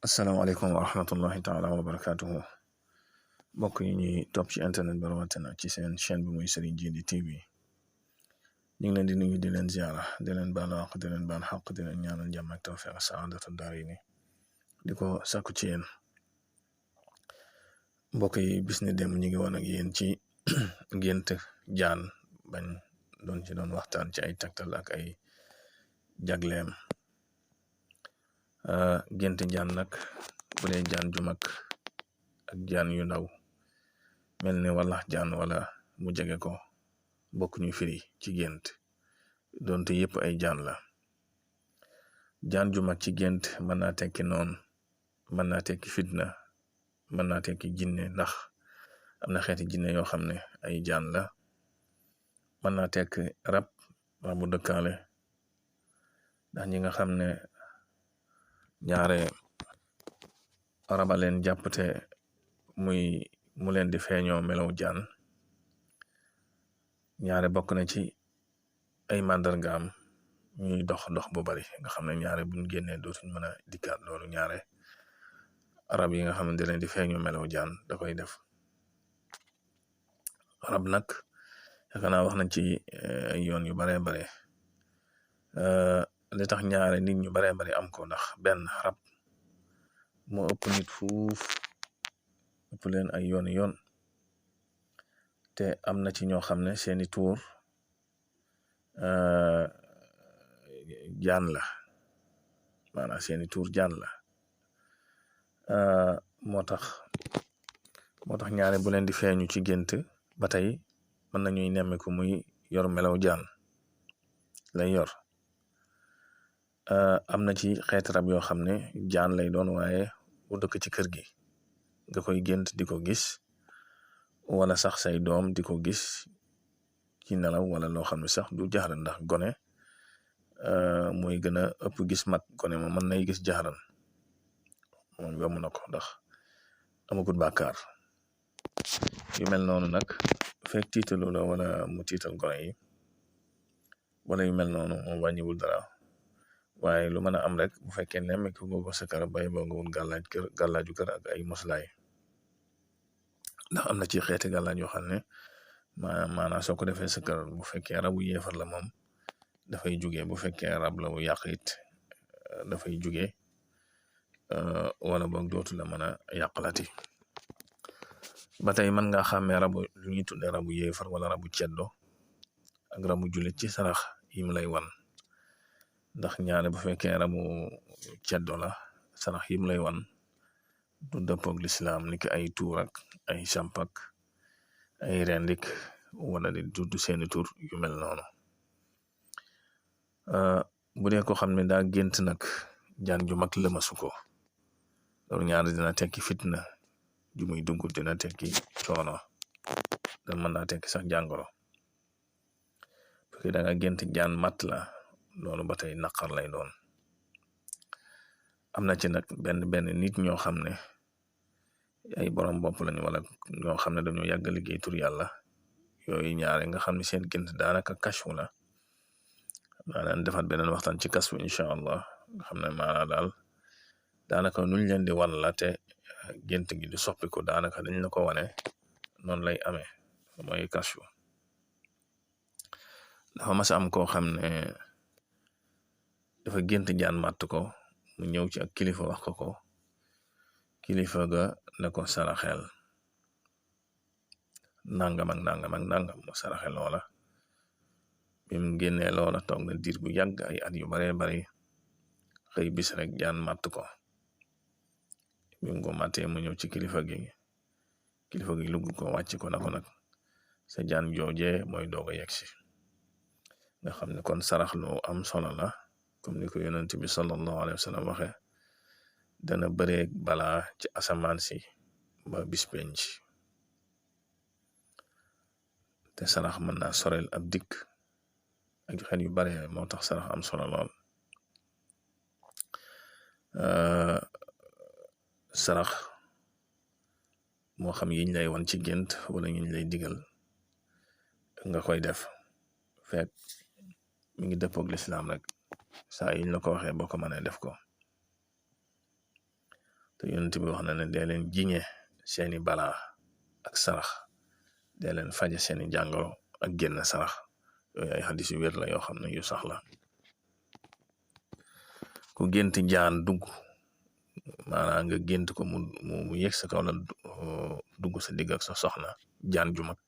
asalaamaaleykum wa rahmatullahi taala wa barakatuhu mbokk yi ñuy topp ci internet bi rawatina ci seen chaîne bi muy Serigne Djily TV ñu ngi leen di nuyu di leen ziara di leen baalu àq di leen baal xaq di leen ñaanal jàmm ak tawfiq saadatu daarayni di ko sàkku ci yéen mbokk yi bis ni dem ñu ngi woon ak yéen ci gént jaan bañ doon waxtaan ci ay taktal ak ay jagleem gént jaan nag bu dee jaan ju mag ak jaan yu ndaw mel ne wala jaan wala mu jege ko bokk ñu firi ci gént doonte yëpp ay jaan la. Jaan ju mag ci gént mën naa tekki noon, mën naa tekki fitna, mën naa tekki jinne ndax am na xeeti jinne yoo xam ne ay jaan la. mën naa tekki rabu dëkkaale ndax ñi nga xam ne ñaare rabaleen jàppte mu leen di feeñoo melaw jaan ñaare bokk na ci ay màndargaam ñuy dox bu bari nga xam ne ñaare buñ génnee dootuñ mën a dikkaat. loolu ñaare rab yi nga xam ne di leen di feeñoo melaw jaan da koy def. rab nag yaakaar naa wax nañ ci ay yoon yu baree bare li tax ñaare nit ñu baree bari am ko ndax benn rab moo ëpp nit fuuf ëpp leen ay yoon te am na ci ñoo xam ne seeni tuur jaan la, maanaam seeni tuur jaan la. moo tax ñaare bu leen di feeñu ci gént ba tey mën nañuy nemmeeku muy yor melaw jaan lay yor. am na ci xeeti rab yoo xam ne jaan lay doon waaye bu dëkk ci kër gi nga koy gént di ko gis, wala sax say doom di ko gis ci nelaw, wala loo xam ne sax du jaxaran ndax gone mooy gën a ëpp gis mag. gone moom mën nay gis jaxaran moom yomb na ko ndax amagut bàkkaar. yu mel noonu nag fekk tiitalu la wala mu tiital gone yi wala yu mel noonu moom wàññiwul dara, waaye lu mën a am rek bu fekkee nemmeeku nga ko sa kër bay boo nga wut gàllaaju kër ak ay moslaay ndax am na ci xeeti gàllaaj yoo xam ne maanaam soo ko defee sa kër bu fekkee rabu yeefar la moom dafay jugee, bu fekkee rab la bu yàq it dafay jugee wala boog dootu la mën a yàqalati. ba tey mën nga xàmmee rabu lu ñuy tudde rabu yeefar wala rabu ceddo ak rabu jullit ci sarax yim lay wan, ndax ñaare bu fekkee rabu ceddo la sarax yim lay wan du dëppoog lislaam niki ay tuur ak ay sampak ay rendik wala di tudd seeni tur yu mel noonu. bu dee ko xam ne daa gént nag jaan ju mag lëmasu ko, loolu ñaare dina tekki fitna ju muy dugg, dina tekki coono, da mën naa tekki sax jàngoro. da nga gént jaan mat la, loolu ba tey naqar lay doon. am na ci nag benn nit ñoo xam ne ay borom bopp lañu wala ñoo xam ne dañoo yàgg liggéey tur yàlla, yooyu ñaare nga xam ne seen gént daanaka kashfu la. maanaam defaat beneen waxtaan ci kashfu incha allah, nga xam ne maanaam daal daanaka nuñ leen di wan la te gént gi di soppiku daanaka dañ la ko wane noonu lay amee, mooy kashfu. dafa mas a am koo xam ne dafa gént jaan màtt ko, mu ñëw ci ak kilifa wax ko kilifa ga ne ko saraxel nangam ak nangam mu saraxel loola. bi mu génnee loola toog na diir bu yàgg ay at yu baree bari, xëy bis rek jaan màtt ko. bi mu ko màttee mu ñëw ci kilifa gi lugg ko wàcc ko na ko nag sa jaan joojee mooy doog a yegsi. nga xam ne kon sarax lu am solo la, comme ni ko yonent bi sallallahu alayhi wa sallam waxe, dana bëreeg balaa ci asamaan si ba bis penc. te sarax mën naa sorel ab dikk ak xel yu bare, moo tax sarax am solo lool. sarax moo xam yiñ lay wan ci gént wala yiñ lay digal nga koy def fekk mi ngi dëppoog lislaam rek saa yiñ la ko waxee boo ko mënee def ko. te yonent bi wax na ne dee leen jiñe seeni balaa ak sarax, dee leen faje seeni jàngoro ak génn sarax. yooyu ay xadis yu wér la yoo xam ne yu sax la. ku gént jaan dugg, maanaam nga gént ko mu yegg sa kaw la dugg sa digg ak sa soxna, jaan ju mag,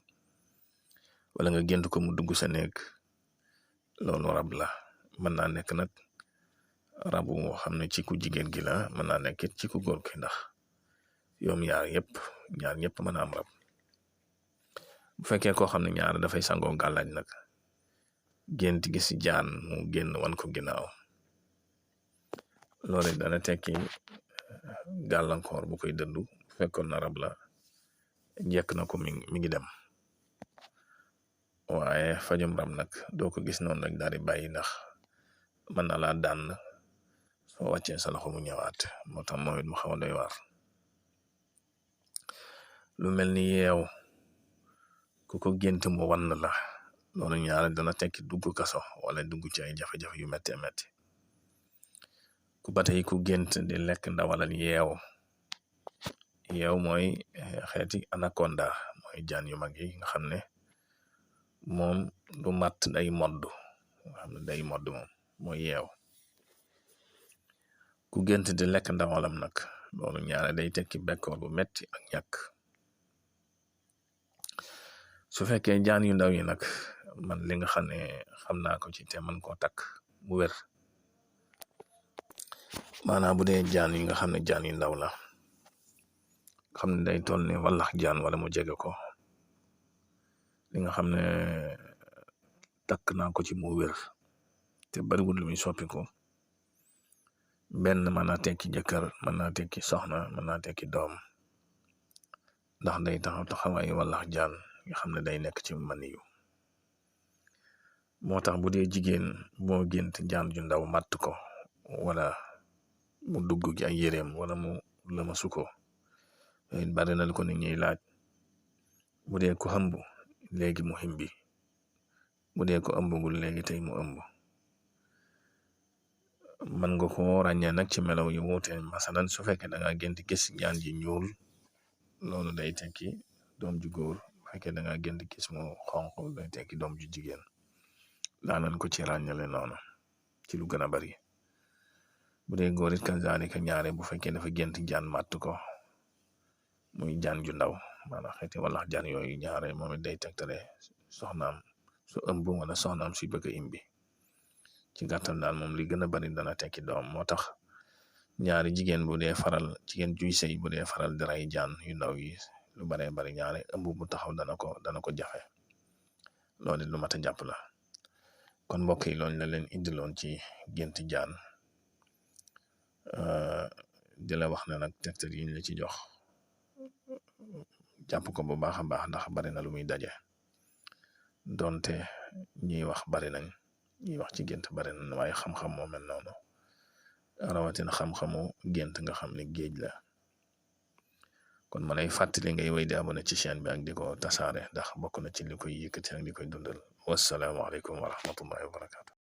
wala nga gént ko mu dugg sa néeg, loolu rab la. mën naa nekk nag rabu moo xam ne ci ku jigéen gi la, mën naa nekk ci ku góor ki, ndax yoom ñaar ñëpp mën a am rab. bu fekkee koo xam ne ñaar dafay sangoo gàllaaj nag, gént gis jaan mu génn wan ko ginnaaw, loolu dana tekki gàllankoor bu koy dëddu. bu fekkoon na rab la, njëkk na ko mi ngi dem. waaye fajum rab nag doo ko gis noonu rek daal di bàyyi, ndax mën na laa daan soo wàccee sa loxo mu ñëwaat. moo tax moom it mu xaw a doy waar. lu mel ni yeew ku ko gént mu wan la, loolu ñaare dana tekki dugg kaso wala dugg ci ay jafe-jafe yu métti métti. ku ba tey ku gént di lekk ndawalal yeew mooy xeeti anaconda, mooy jaan yu mag yi nga xam ne moom du matt, day modd. nga xam ne day modd moom mooy yeew. ku gént di lekk ndawalam nag, loolu ñaare day tekki bekkoor bu metti ak ñàkk. su fekkee jaan yu ndaw yi nag, man li nga xam ne xam naa ko ci te man koo takk mu wér, maanaam bu dee jaan yi nga xam ne jaan yu ndaw la, xam ne day toll ni wallax jaan wala mu jege ko, li nga xam ne takk naa ko ci mu wér te bariwul lu muy soppi ko. benn mën naa tekki jëkkër, mën naa tekki soxna, mën naa tekki doom, ndax day taxawaayu wallax jaan nga xam ne day nekk ci maniyu. moo tax bu dee jigéen moo gént jaan ju ndaw matt ko, wala mu dugg ci ay yéreem, wala mu lëmasu ko, bari na ko nit ñuy laaj. bu dee ko ëmb léegi mu himbi, bu dee ko ëmbagul léegi tey mu ëmb. mën nga ko ràññee nag ci melaw yu wuute. masalan su fekkee da nga gént gis jaan ji ñuul, loolu day tekki doom ju góor. bu fekkee da nga gént gis mu xonq, day tekki doom ju jigéen. daanan ko ci ràññale noonu ci lu gën a bari. bu dee góor it kazaalika, ñaare bu fekkee dafa gént jaan matt ko, muy jaan ju ndaw, maanaam xeeti wala jaan yooyu, ñaare moom it day tegtale soxnaam su ëmb wala soxnaam suy bëgg a imbi. ci gàttal daal moom li gën a bari dana tekki doom. moo tax ñaari jigéen jigéen juy sëy bu dee faral di rey jaan yu ndaw yi, lu baree bari ñaare ëmb bu taxaw dana ko jafe. loolu lu mat a jàpp la. kon mbokk yi, loolu la leen indiloon ci gént jaan. di la wax ne nag tegtal yi ñu la ci jox, jàpp ko bu baax a baax, ndax bari na lu muy daje. donte ñiy wax bari nañ, ñiy wax ci gént bari nañ, waaye xam-xam moo mel noonu. rawatina xam-xamu gént nga xam ne géej la. kon ma lay fàttali ngay wéy di abonné ci chaîne bi ak di ko tasaare, ndax bokk na ci li koy yëkkati ak li koy dundal. wassalaamu aleykum wa rahmatullahi wa barakatu.